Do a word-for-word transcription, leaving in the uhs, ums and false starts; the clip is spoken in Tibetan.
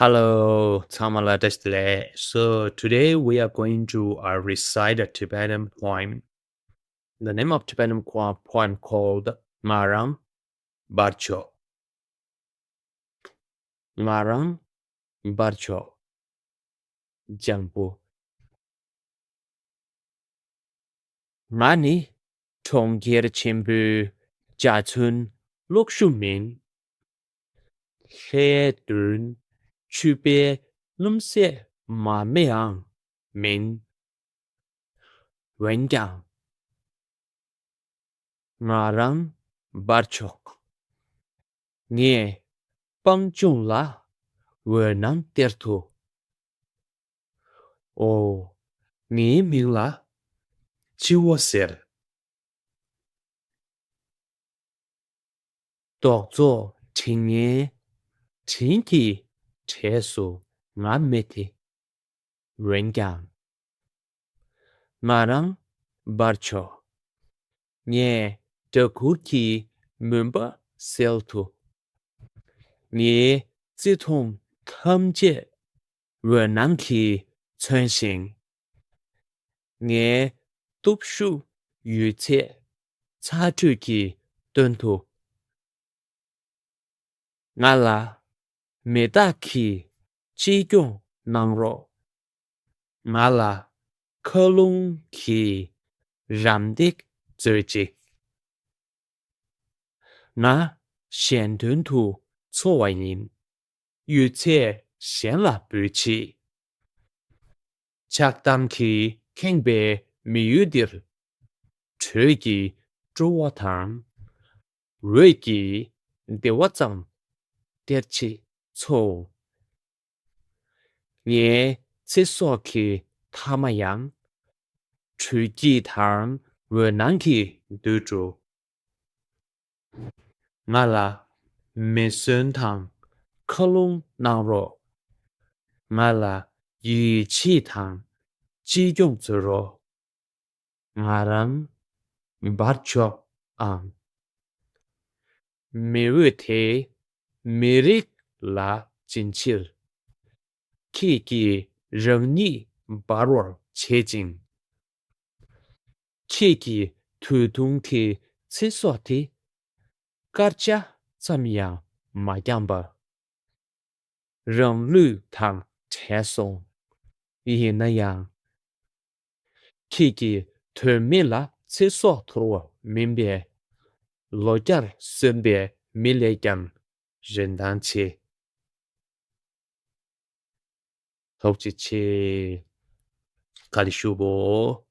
Hello, ཚང་མ་ལ་བཀྲ་ཤིས་བདེ་ལེགས། So today we are going to uh, recite a Tibetan poem. The name of Tibetan po- poem called ང་རང་འབར་ཆོག་ང་རང་འབར་ཆོག་ལྗང་བུ། ང་ནི་གྲོང་ཁྱེར་ཆེན་པོའི་འཇའ་ཚོན་གློག་ཞུ་མིན། ལྷའི་མདུན་མཆོད་པའི་སྣུམ་ཟད་མ་རྨོས་ཡང་མིན། འོན་ཀྱང་། ང་རང་འབར་ཆོག་ངས་སྤང་ལྗོངས་ལ་འོད་སྣང་སྟེར་ཐུབ། ཨོ། ངའི་མིང་ལ་སྤྱི་བོ་ཟེར། རྡོག་རྡོག་དྲི་ངན་དྲིན་གྱིས་བྲེས་སུ་ང་མེད་དེ། འོན་ཀྱང་། ང་རང་འབར་ཆོག་ངས་སྦྲ་གུར་གྱི་མུན་པ་སེལ་ཐུབ། ངའི་བརྩེ་དུང་ཐམས་ཅད་འོད་སྣང་གིས་མཚོན་ཞིང་། ངའི་སྟོབས་ཤུགས་ཡོད་ཚད་ཚ་དྲོད་ཀྱིས་སྟོན་ཐུབ། ང་ལ་མེ་སྟག་གིས་གཅེས་སྐྱོང་གནང་རོགས། ང་ལ་མཁའ་རླུང་གིས་རམ་འདེགས་མཛོད་ཅིག་ང་གཞན་དོན་དུ་འཚོ་བ་ཡིན། ཡོད་ཚད་གཞན་ལ་འབུལ་ཆེད། ཆགས་སྡང་གིས་ཁེངས་པའི་མི་ཡུལ་འདིར། དྲོད་ཀྱི་སྤྲོ་བ་དང་། འོད་ཀྱི་བདེ་བ་ཙམ་སྟེར་ཆེད་འཚོ། ངའི་ཚེ་སྲོག་གི་མཐའ་མ་ཡང་། དྲོད་སྐྱིད་དང་འོད་སྣང་གིས་བསྡུས་འགྲོ། ང་ལ་མེ་ཟོན་དང་མཁའ་རླུང་གནང་རོགས། ང་ལ་ཡིད་ཆེས་དང་གཅེས་སྐྱོང་མཛོད་རོགས། ང་རང་འབར་ཆོག་ཨང་། མེ་འོད་དེ་མི་རིགས་ལ་སྦྱིན་ཕྱིར། ཁྱེད་ཀྱིས་རང་ཉིད་འབར་བར་བྱེད་ཅིང་། ཁྱེད་ཀྱི་དུས་ཐུང་གི་ཚེ་སྲོག་དེ། སྐར་ཆ་ཙམ་ཡང་མ་འགྱངས་པར། རང་ལུས་དང་བྲལ་སོང་། ཡིན་ན་ཡང་། ཁྱེད་ཀྱི་དོན་མེད་ལ་ཚེ་སྲོག་འཐོར་བ་མིན་པས། ལོ་བརྒྱར་གསོན་པའི་མི་ལས་ཀྱང་རིན་ཐང་ཆེ། ཐུགས་རྗེ་ཆེ། བཀའ་དྲིན་ཞུ་གོ།